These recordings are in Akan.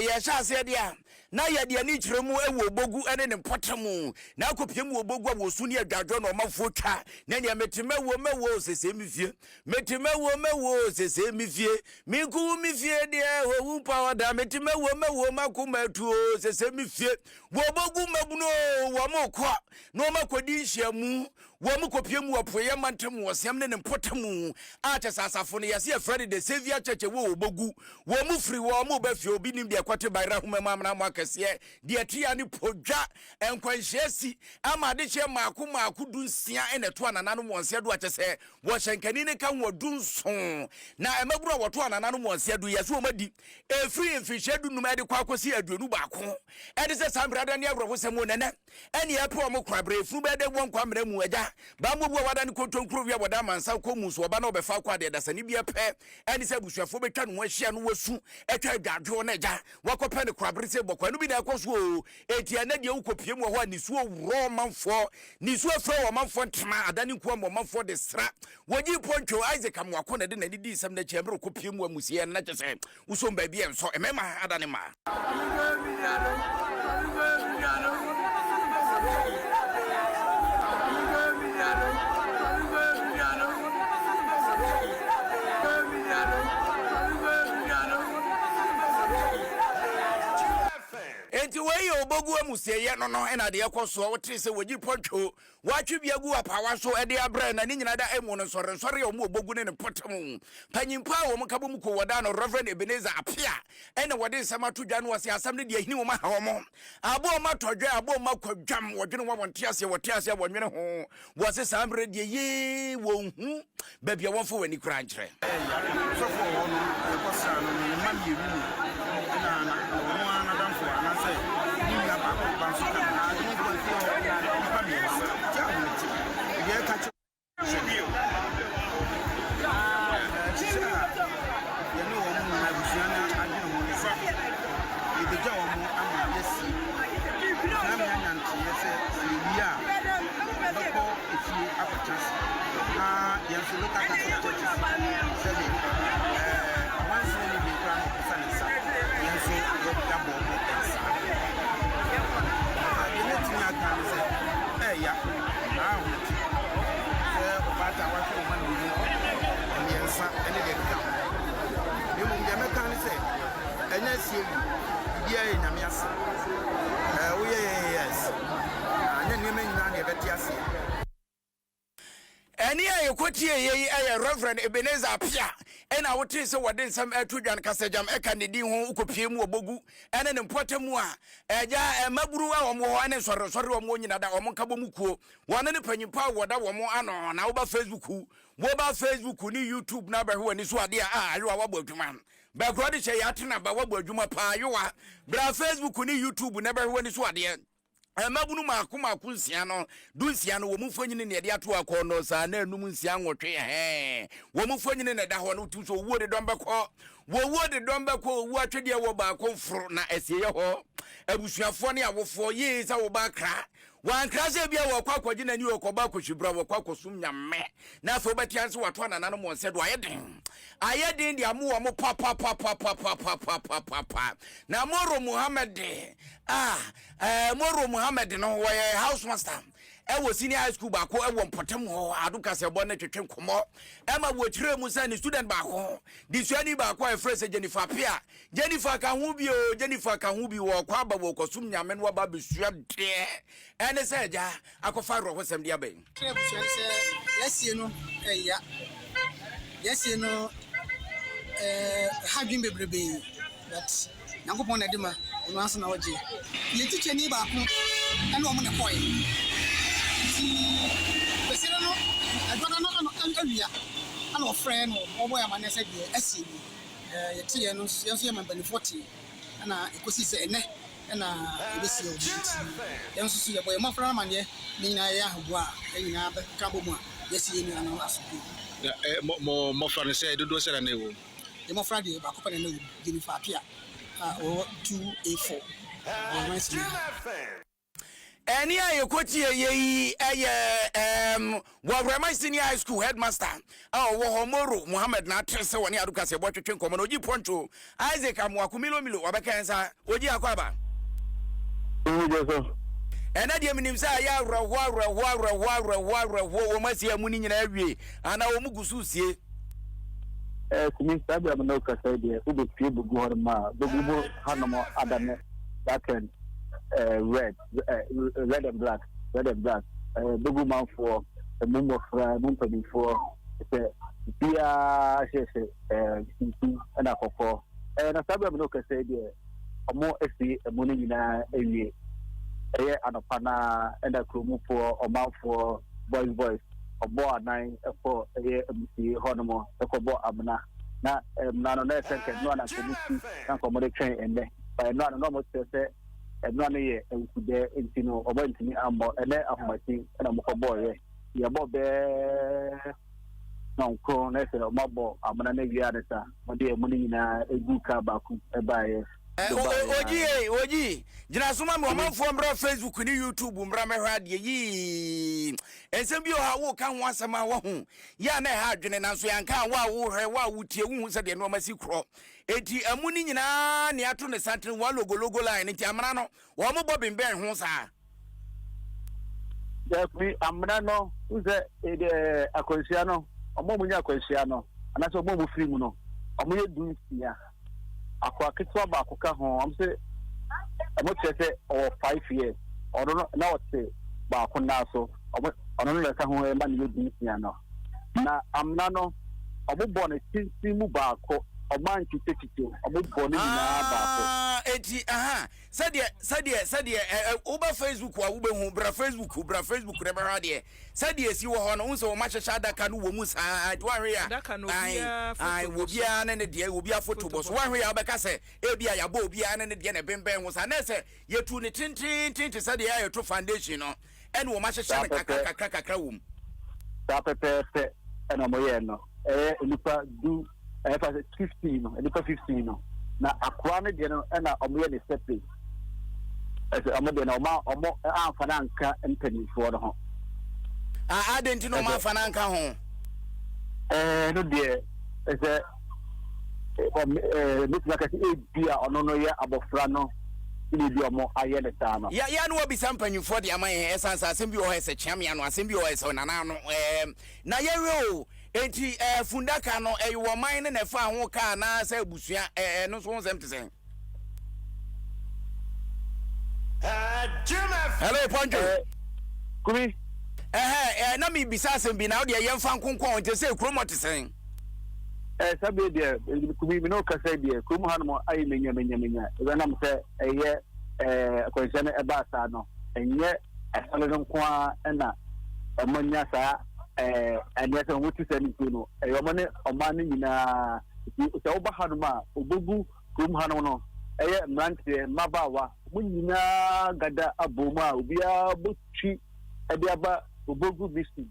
Yɛhyɛ aseɛ deɛ a, na yɛde ani kyerɛ mu wɔ Obogu ne ne mpɔtam. Na akɔpie mu wɔ Obogu a wɔsu ne adwadwoɔ na ɔmanfoɔ twa. Na neɛ mete mɛwuo mɛwuo o sesei me fie. Mete mɛwuo mɛwuo o sesei me fie. Menkuwu me fie deɛ owu mpa hɔ da. Mete mɛwuo mɛwuo m'akoma atu o sesei me fie. Wɔ Obogu mmabunu o wɔn rekɔ na wɔn akɔdi nhyiamu. Wɔn kɔpie mu wɔ Apueeɛ mantam wɔ Siam ne ne mpɔtam a kyɛ sɛ asafo no yɛse yɛfrɛ no The Saviour Church ɛwɔ Obogu. Wɔn firi hɔ wɔn reba fie obi nim deɛ ɛkɔte bayerɛ ahoma mu amena mo akɛseɛ deɛ ɛte ne podwa nkwanhyia si ama adehyeɛ mmaako mmaako 16 na ɛto anananom wɔn nsa du a kyɛ sɛ wɔhyɛnkani no ka ho 17 na mmabunu a wɔto anananom wɔn nsa du yɛse wɔn adi ɛfiri mfirihyia 15 ɛde kɔ akɔsi 21 ɛde sɛ saa mmerɛ ne awerɛhosɛm wɔ nɛnɛ Ɛne ɛpɛ wɔn kora berɛ efunu bɛyɛ dɛ wɔ nkwa mmerɛ mu agya bammɔ bu a wada ne kontonkuro wia wɔda amansa kɔ mu so ɔba na ɔbɛfa akɔ adeɛ dasani bi ɛpɛ ɛne sɛ abusuafoɔ bɛtwa ne ho ahyia no wasu atwa adwadwoɔ na agya wakɔpɛ ne kora bere sɛ bɔkɔ ɛno bi na ɛkɔ so o eti ɛnɛ deɛ wokɔ pie mu wɔ hɔ a nisuo worɔ ɔmanfoɔ nisuo afira wɔ ɔmanfoɔ ntoma ada ne nkuo ama ɔmanfoɔ de sra wɔgye pɔntwo Isaac Amoako na ɛde n'ani di nsɛm no akyi ɛmmerɛ ɔkɔ pie mu amusiɛ no na kyɛ sɛ Wosom baabi a ɛnsɔ mmarima ada ne mmaa. Enti wei yɛ obogu amusieyɛ no no na deɛ ɛkɔ soɔ wotee sɛ wɔgyi pɔntwo Wɔatwe bi agu apaawa so de abrɛ, na ne nyinaa da emu no nsɔrensɔre a wɔn obogu ne ne mpɔtam. Panyin pa a wɔn nkabom kuo wɔda ano, Rev. Ebenezer Appiah, na wɔde nsɛm ato dwa no ɔse asɛm no deɛ ahini wɔn aha wɔn. Abɔ wɔn atɔ dwa, abɔ wɔn akɔ dwam, wɔdwene ho a wɔnte aseɛ, wɔte aseɛ a wɔnwene ho. Wɔse saa mmerɛ deɛ yee wɔnhu baabi a wɔmfa wɔn ani koraa nkyerɛ. Ɛyɛ sɔfo wɔ hɔ no, yɛkɔsraa no no, ne mma mmienu ni, ɛna na ɔno ara n'adamfo anaasɛ ne nua baako ba nso ka ne ho. Ade no nko fie hɔ nnipa mmiɛnsa. Nti ahomete. Deɛ ɛka kyerɛ Nhyehyɛe a yɛne wɔn nyinaa abusua no adwene ho ne sɛ yɛbɛgya wɔn ama yɛasie. Saa mmea nya nteeɛ sɛ sɛ yɛwie a yɛbɛkɔ efie akɔtena ase na yɛn nso local council of churches sɛde awansene ne bi koraa na ɔkɔsa ne nsa yɛn nso yɛabɔ wɔn nsa. Deɛ mɛtumi aka ne sɛ ɛɛya na ahomete sɛ ɔbaatan a wahwɛ ɔma mmienu mmiɛnsa ne deɛ ɛkeka ho. Na mmom deɛ mɛka ne sɛ ɛnyɛ asie wu, biribiara yɛ Nyame asɛm. Woyɛ yɛn yes, na anyɛ nneɛma nyinaa na yɛbɛte aseɛ. Ɛnne a yɛkɔtieeɛ yi yɛ Rev. Ebenezer Appiah ɛna wotee sɛ wɔde nsɛm ɛreto dwa no kasagyam ɛka ne din ho wokɔpie mu wɔ Bogu ɛne ne mpɔtam a ɛgya mmabunu a wɔn wɔ hɔ ɛne nsɔrensɔre wɔn wɔ nyina da wɔn nkabɔ mu kuo wɔn ne panyimpa a wɔda wɔn ano na woba Facebook woba Facebook ne YouTube na abɛhwɛ w'ani so adeɛ a ayewa wabɔ adwuma bɛkorɔ de hyɛ yɛ atena ba wabɔ adwuma paa ayewa bra Facebook ne YouTube na bɛhwɛ w'ani so adeɛ Mmabunu mmaako mmaako nsia no, 16 no, wɔn mfonini na yɛde ato akɔ no saa na enum nsia nwɔtwe ɛhɛn. Wɔn mfonini na ɛda hɔ no, wotu so owuo de dɔm bɛkɔ. Wɔwuo de dɔm bɛkɔ, owuo atwedeɛ wɔ baako mforo na asieeɛ hɔ. Abusuafoɔ ne awofoɔ yee sɛ wo ba akra. Wankra sɛ ebia wɔkɔ akɔgye n'ani, wɔkɔbɔ akɔhwibra, wɔkɔ akɔsom Nyame. Na afei wobɛte ase wɔato anananom wɔn sɛ do ayɛ den. Ayɛ den de amo wɔn papapapapapapapapa. Na Moro Muhammad de, ah, eh, Moro Muhammad no, wɔyɛ house master ɛwɔ senior high school baako ɛwɔ mpɔtam hɔ. Ado kasɛbɔ ne twetwe nkɔmmɔ ɛma wɔkyerɛ mu sɛ ne student baako, desuani baako a yɛfrɛ sɛ Jennifer Appiah. Jennifer ka ho bi o, Jennifer ka ho bi, wɔkɔ aba wɔkɔsom Nyame no aba abɛsua deɛ ɛne sɛ agya akɔfa awerɛhosɛm de aba yi. Kyerɛ abusua no sɛ yɛasie no ɛya. Yɛasie no ɛha adwene bebrebe but Nyankopɔn na ɛde ma, ɔno ara nso na ɔgye. Yɛn tikyani baako ɛne wɔn na ɛkɔeɛ. Nti Kwasiada no Adwoada no awia ɛna ɔfrɛɛ no ɔbɔɔ yɛn amanneɛ sɛ deɛ asie nie. Yɛteeɛ no nso yɛn nso yɛma mpanimfoɔ tee ɛna ɛkɔsii sɛ ɛnnɛ na yɛbɛsie wɔn nti yɛn nso so yɛbɔ yɛn mmɔfra no amaneɛ ne nyinaa yɛyɛ ahoboa a yɛn nyinaa bɛka bɔ mu a yɛasi yɛn nua no asomdwoeɛ mu. Na mo mo mmɔfra no sɛ dodoɔ sɛn na na ɛwɔ mu? Yɛn mmɔfra deɛ baako pɛ na na ɛwɔ mu, Jennifer Appiah a ɔwɔ 2A4 wɔ West Senior High. Ɛnne a yɛkɔtie yɛ yi yɛ ɛɛm Wɔwrɛma Senior High School headmaster a ɔwɔ hɔ Moro Mohammed na atere sɛ wɔne Ado Kaseɛbɔ twetwe nkɔmmɔ na ɔgyi Pɔnkyo Isaac Amoako Milo Milo wabɛka yɛn nsa. Ɔgyi akɔ aba. Ɛnɛ deɛ menim sɛ ayɛ awerɛhoɔ awerɛhoɔ awerɛhoɔ awerɛhoɔ awerɛhoɔ wɔn asie amu no nyinaa awie anaa wɔn gu so sie. Eh, Kumi, saa bere a me ne wo kasa yi deɛ, wobɛpue Bogu hɔnom a, Bogu mu hanom adane black and eh, red, eh, red and black, red and black. Eh, Bogu manfoɔ, ɛmu mmɔfra, ɛmu mpanimfoɔ, sɛ biara hyehyɛ eh, tuntum ɛna kɔkɔɔ. Eh, na saa bere a me ne wo kasa yi deɛ, ɔmo asi ɛmu no nyinaa awie. Ɛyɛ anɔpa no ara ɛna kuromufoɔ, ɔmanfoɔ, boys boys, ɔbɔɔ anan kɔ ɛyɛ amusiei hɔ nom kɔ bɔ amena. Na amena no na ɛsɛ nka ɛnoa na nka ɔmo si na nka ɔmo de twɛn ɛnnɛ. Ba ɛnoa no na ɔmo kyerɛ sɛ ɛnoa no yɛ awukudɛɛ nti no ɔmo antumi ammɔ. Ɛnɛ ahomakye ɛna ɔmo kɔ bɔɔyɛ. Yɛbɔ bɛɛ nɔnkron na ɛsɛ ɔmo abɔ amena no awie a ne sa ɔmo de ɛmo no nyinaa egu kaa baako mu ɛbaeɛ. Oji ei, Oji, gyina so ma me ɔmanfoɔ mmra Facebook ne YouTube mmra mmɛhwɛ adeɛ yii. Nsɛm bi wɔ hɔ a woka ho asɛm a wahu yɛ a na ɛha adwene nanso yɛanka a wo a wohwɛ, wo a wotie wohu sɛdeɛ nneɛma si korɔ. Enti amu no nyinaa ne ato ne santene wɔn logologo line nti amena no wɔn bɔ bembɛn ho saa. Dabi, amena no, wohu sɛ ɛdeɛ akwanhyia no, wɔn a wɔnya akwanhyia no anaasɛ wɔn a wɔfiri mu no, wɔyɛ dunsia. Akwadaa ketewa baako ka ho, wɔn sɛ wɔn kyerɛ sɛ ɔwɔ 5 years, ɔno no na ɔte baako nan so, wɔn ɔno no na ɛka ho ɛma no yɛ dunsia no. Na amena no, wɔn bɔ no tenten mu baako, wɔn ankyekyɛkyekyɛ, wɔn bɔ no nyinaa baako. Ah, eti aha, sɛdeɛ sɛdeɛ sɛdeɛ ɛ ɛ woba Facebook a wobɛhu, bra Facebook, bra Facebook na bɛhwɛ adeɛ. Sɛdeɛ esi wɔ hɔ no, wohu sɛ wɔn ahyehyɛ adaka no wɔ mu saa, nti woanhwɛ yɛ a, Adaka no ae, obiara ae, foto bɔ so. obiara ne ne deɛ, obiara foto Foto bɔ so. bɔ so. Woanhwɛ yɛ a wobɛka sɛ ebia yɛabɔ obiara ne ne deɛ na ɛbembɛn ho saa. Na ɛsɛ yɛtu no tententen te sɛ deɛ yɛto foundation no, ɛna wɔn ahyehyɛ Saa no kakra pɛpɛ kakra kakra wɔ mu. saa pɛpɛɛpɛ ɛna wɔyɛɛ no. Ɛyɛ nnipa du ɛfa sɛ 15 no, nnipa 15 no. Na akoa no deɛ no ɛna wɔyɛ no separate. Ɛsɛ wɔn deɛ no wɔn wɔn amfa no anka mpanimfoɔ no ho. Ah, adɛn nti na wɔn Ɛsɛ amfa no anka ho? ɛɛ no deɛ ɛsɛ wɔn ɛɛ mɛtumi aka sɛ ebi a ɔno no yɛ abɔfra no ɛna ebi a wɔn ayɛ no saa no. Yɛ yɛ na wɔbisa mpanyinfoɔ de ama yɛn ɛsan sɛ asɛm bi wɔ hɔ ɛsɛ kyeame ano asɛm bi wɔ hɔ ɛsɛ ɔnana ano ɛɛm na yɛhwɛ o enti ɛɛ fundaka no ɛyɛ wɔ man no na ɛfa ho ka anaa sɛ abusua ɛɛ ɛno nso ho nsɛm te sɛn. Hello Pɔnkye. Ɛɛ Kumi. Ɛhɛ ɛɛ na mebisa asɛm bi na wo deɛ yɛmfa nkonkɔn nti sɛ kurom ɔte sɛn. Ɛɛ saa bere deɛ Kumi me ne wo kasa yi deɛ kurom hanom ayɛ menya menya menya ɛbɛnam sɛ ɛyɛ ɛɛ akwanhyia no ɛbaa saa no ɛnyɛ asɔre no nko ara ɛna wɔn anya saa ɛɛ ɛneɛ sɛ wɔn ti sɛ no nsuo no ɛyɛ wɔn ne ɔman no nyinaa nti sɛ woba hanom a obogu kurom hanom no ɛyɛ mmeranteɛ mmabaawa wɔn nyinaa gada abɔ mu a obiara bɔtwi ɛde aba obogu mission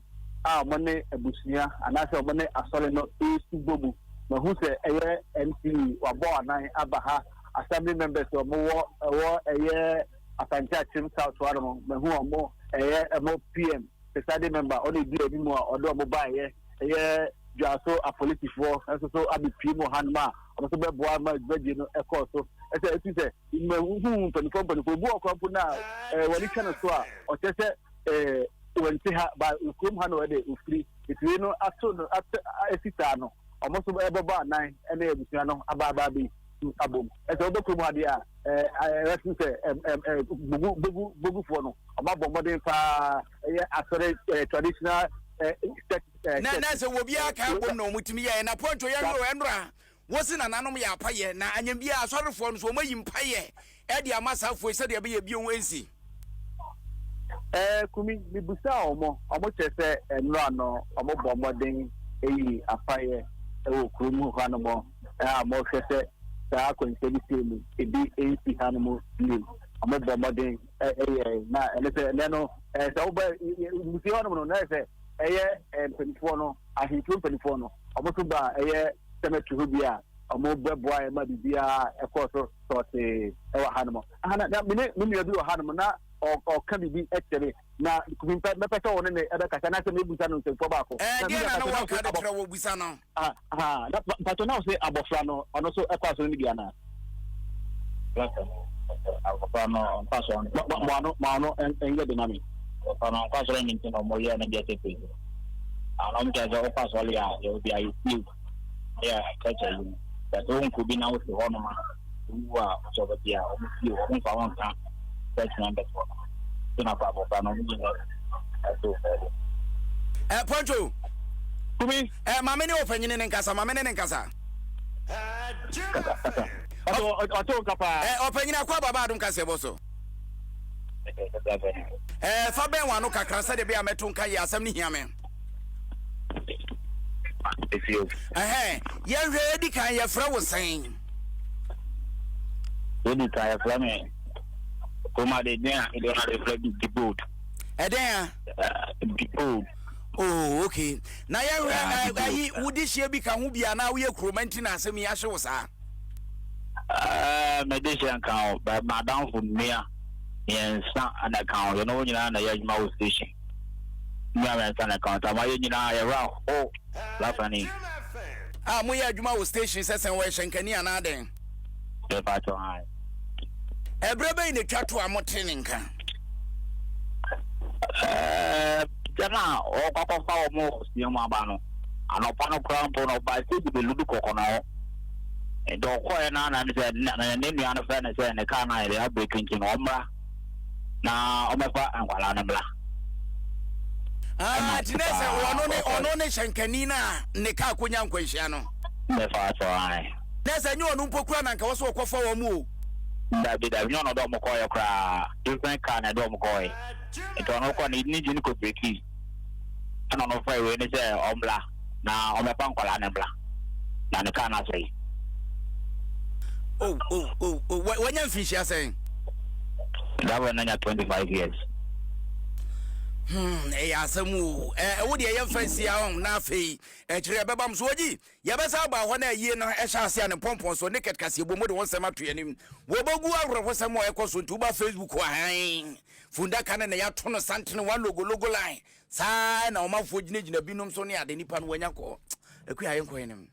a wɔn ne abusua anaasɛ wɔn ne asɔre no ɛresu bɔ mu. Mahu sɛ ɛyɛ MC wabɔ anan aba ha, assembly members a wɔwɔ ɛwɔ ɛyɛ Asante Akyem South hɔ nom, mahu wɔn ɛyɛ ɛmo PM presiding member ɔna edi anim a ɔde wɔn baeɛ, ɛyɛ Dwaso apolisifoɔ nso so abɛpue mu wɔ hanom a wɔn nso bɛboa ma dwumadie no ɛkɔɔ so. Ɛsɛ ɛti sɛ mahu mpanimfoɔ mpanimfoɔ obi wɔ kwan mpo no a ɛɛ wɔn ani twa no so a ɔkyerɛ sɛ ɛɛ wɔnte ha ba kurom ha na ɔde ofiri nti wei no ato no ato esi saa no wɔn nso ɛbɛbɔ anan ɛne abusua no aba aba abɛyi abom ɛsɛ wɔbɛ kurom ha deɛ a ɛɛ ɛrɛsi sɛ ɛm ɛm ɛ bogu bogu bogufoɔ no wɔn abɔ mmɔden paa ɛyɛ asɔre ɛɛ traditional ɛɛ church ɛɛ Na church na sɛ obiara ka ɛɛ bom na wɔn tumi yɛɛ na pɔnkye yɛhwɛ o ɛnora Wose nananom yɛ apayɛ, na anyɛ biaa asɔrefoɔ no nso wɔayi mpaeɛ de ama saa afoɔ yi sɛdeɛ ɛbɛyɛ bio nsi. Ɛɛ Kumi, mebusaa wɔn, wɔn kyerɛ sɛ nnora no wɔn bɔ mmɔden yi apayɛ wɔ kurom hanom a wɔhwɛ sɛ saa akwanhyia bi sei no ebi nsi hanom bio. Wɔn bɔ mmɔden yɛe na ɛne sɛ ɛnɛ no sɛ woba musie hɔnom no na ɛsɛ ɛyɛ mpanimfoɔ no ahemfie mpanimfoɔ no wɔn nso ba ɛyɛ cemetery hɔ bi a wɔbɛboa yɛn ma biribiara ɛkɔɔ so tɔɔtee ɛwɔ hanom. Aha na na me ne me nua bi wɔ hanom na ɔka biribi kyerɛ me na mepɛ mɛpɛ sɛ ɔne me ɛbɛkasa na sɛ mebisa no nsɛmfua baako. Ɛɛ deɛ na ne wɔka de kyerɛ wɔ bisa no. Na mpatɔ na ɔsɛ abɔfra no ɔno nso ɛkɔ asɔre no bi anaa? Abɔfra no ɔnkɔ asɔre no. Mo ano mo ano ɛnyɛ de ma me. Abɔfra no ɔnkɔ asɔre no nti na ɔmo yɛ no deɛ sɛ pɛ. Ana ɔmo kyerɛ sɛ ɔkɔ asɔre a yɛ obi a yɛ sie yɛ kyerɛkyerɛ yi mu. Bɛtɛ wo nkɔ bi na wote hɔnom a wowu a wosɛ ɔbɛgye a ɔmo sie wo, ɔmo mfa wo nka church members hɔ no. Nti na kɔ abɔfra no ɔmo gye no ɛto baabi. Ɛ Poncho. Kumi. Ɛ maame ne ɔpanyini ne nkasa, maame ne ne nkasa. Kasa kasa. Ɔte ɔte wo nka paa. Ɛ ɔpanyini akɔ ababa adom kaseɛbɔ so. Ɛ fa bɛn w'ano kakra sɛdeɛ ɛbɛyɛ a mɛto nka yie, asɛm no hia me. Ɛhɛn, yɛnhwɛ, edi kan yɛfrɛ wo sɛn? Edi kan yɛfrɛ me Kuma de din a ɛde na yɛfrɛ bi Dibold. Ɛdɛn a? Dibold. Oh, okay. Na yɛhwɛ ayi wodi hyia bi ka ho bi anaa woyɛ kuroma nti na asɛm yi ahye wo saa? Ɛɛ, mede hyɛ nka ho, but m'adamfo mmea mmiɛnsa na ɛka ho. Yɛne wɔn nyinaa na ɛyɛ adwuma wɔ station. Mmea mmiɛnsa na ɛka ho. Nti ama yɛn nyinaa yɛwerɛ ahow lafani. A moyɛ adwuma wɔ station sɛ sɛn wɔyɛ hyɛnkani anaa dɛn? Mepa kyɛw ae. Ɛberɛ bɛn na ɛtwa to a motee ne nka? Ɛɛ, da no a ɔrekɔ akɔfa wɔn wɔ sua mu aba no, anɔpa no koraa mpo no, ɔbaa stage bɛludu kɔkɔnɔ. Nti ɔkɔeɛ no ara na ne sɛ ne nua no frɛ no sɛ ne kaa no ayɛ dɛ abreki nti no ɔmmra na ɔmmɛfa nkwadaa no mmra. Ah, nti na sɛ ɔno ne ɔno ne hyɛnkani no a ne kaa kɔnya nkwanhyia no. Mɛfa so ae. Na sɛ nyɛ ɔno mpo koraa na anka wɔ sɛ ɔkɔfa wɔn o. Dabi dabi, nyɛ ɔno ɔde wɔn kɔeɛ koraa, different car na ɛde wɔn kɔeɛ. Nti ɔno kɔ ne ne gye no kɔ breki. Ɛna ɔno frɛ wei ne sɛ ɔmmra na ɔmmɛfa nkwadaa no mmra na ne car no asɛe. Oh oh oh oh, wanya mfinhyia sɛn? Driver no anya 25 years. Hmm, ɛyɛ asɛm o. Ɛ wo deɛ yɛmfa nsia ho na afei ɛkyerɛ ɛbɛba m so ogyi. Yɛbɛsan aba hɔ na ayie no hyɛ ase a ne mpɔmpɔn so ne kɛtkaseɛbɔ mu de ho nsɛm ato yɛn anim. Wɔbɛgu awerɛhosɛm a ɛkɔ so nti woba Facebook a hann fundaka no na yɛato no santene one logo logo line saa na ɔmanfoɔ gyinagyina binom so ne ade nipa no wanya kɔ akua yɛnkɔ yɛn anim.